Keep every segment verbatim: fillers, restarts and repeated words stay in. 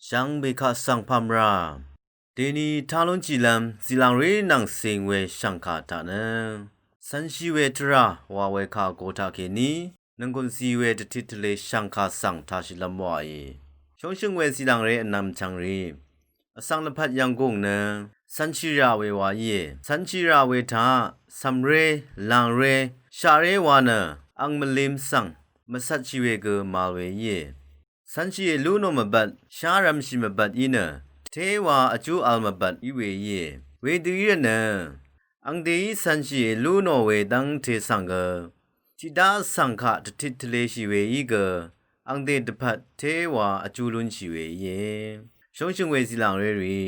Shvngbe kaq svng pàmvrà dèni tá lúnshìlv́m zìlàngré nvng cing we shv̀ngkà taq nø cv̄nshì we tvrà wa we kà go taqkèní nònggùn zì we dvtit tvlē shv̀ngkà svng tāshìlv́m wàì. Shóngshø̀ng we zìlàngré vnvm chv̀ngrì vsvng lvpat yv̀nggùng nø cv̄nshì rà we wa íe. Cv̄nshì rà we taq cv̀mré, làngré, shaqré wa nø ang mvlim svng mvcvtshì we gø màvl we íe. Cv̄nshì èlú nò mvbvt shá rv̄mshì mvbvt í nø téwa vjú vl mvbvt í we íe. Wedø í rvt nø angdèí cv̄nshì èlú nò we dv́ngte svng gø tiqdá vsvng kaq dvtit tvlēshì we í gø angdè dvpvt téwa vjú lúnshì we íe. Shóngshø̀ng we zìlàngré rì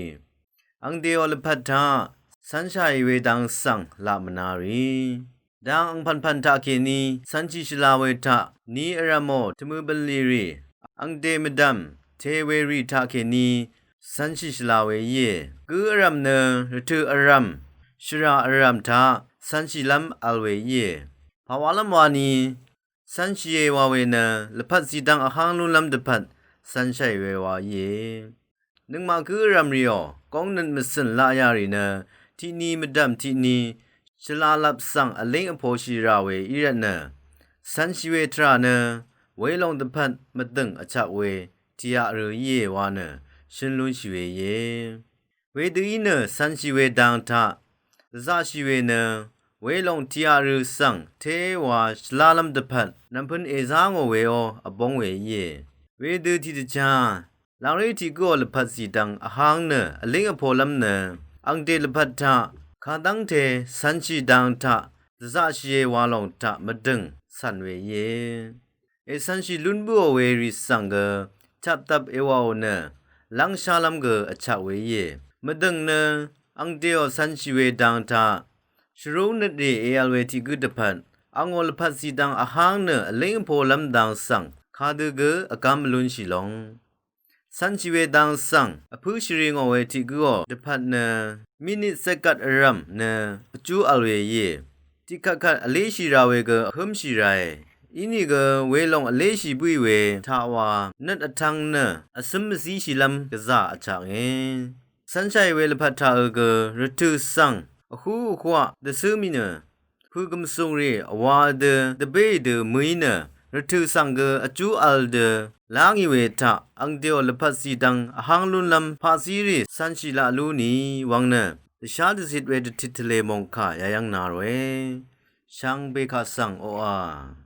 angdèò lvpat taq cv̄nshàì we dang svng laq mvna rì dang angpv̀npv̀n taqkèní cv̄nshì shvla we taq ni vrv̀mò tvmø bv̀nlì rì angdè mvdv̀m te we rì taqkèní cv̄nshì shvla we íe. Gǿ vrv̀m nø rvtø̀ vrv̀m, shvrà vrv̀m taq cv̄nshìlv́m vl we íe. Pàwálv́m wani cv̄nshìe wa we nø lvpat zìdvng vháng lúnlv́m dvpvt cv̄nshàì we wa íe. Nøngmaq gǿ vrv̀m rìò góngnøt mvcø̀n laq yà rì nø tiqni mvdv̀m tiqni shvlalvp svng vlíng vposhì rà we í rvt nø cv̄nshì we tvrà nø welòng dvpvt mvdø̀ng vchak we tìaq rø íe wa nø shøn lúnshì we íe. Wedø í nø cv̄nshì we dang taq dvzaqshì we nø welòng tìaq rø svng téwa shvlalv́m dvpvt nv̀mpø̄n èzá ngò weó vbóng we íe. Wedø tiqdvchá làngré tiq gǿò lvpat zìdvng vháng nø vlíng vpolv́m nø angdè lvpat taq kadv́ngte cv̄nshì dang taq dvzaqshìe wa lòng taq mvdø̀ng cv̀n we íe. Ècv̄nshì lún bǿò we rì svng gø chapdvp èwàò nø lv́ngshálv́m gø vchak we íe. Mvdø̀ng nø angdèò cv̄nshì we dang taq shvrú nøt rì èvl we tiq gǿ dvpvt angò lvpat zìdvng vháng nø vlíng vpolv́m dang svng kadø gø vgám vlúnshì long. Cv̄nshì we dang svng vpǿ shvri ngò we tiq gǿò dvpvt nø minit zvgvt vrv̀m nø vjú vl we íe. Tiqkvtkvt vléshì ra we gø vhǿmshì rae. Inìgø welòng vléshì bǿì we taq wa nøt vtv̄ng nø vcǿm mvzíshìlv́m gvzà vchaknge. Cv̄nshàì we lvpat taqø gø rvtø̀ svng vhú vhuaq dvcǿ mì nø pø̀gø̀msùng rì vwa dø dvbéì dø mø̀í nø rvtø̀ svng gø vjú vl dø lá ngì we taq angdèò lvpat zìdvng vháng lúnlv́m paqzí rì cv̄nshì laq lú ni wvng nø dvshá dvzit we dvtit tvlē mòngkà yayv́ng na ròe. Shvngbe kaq svng oqà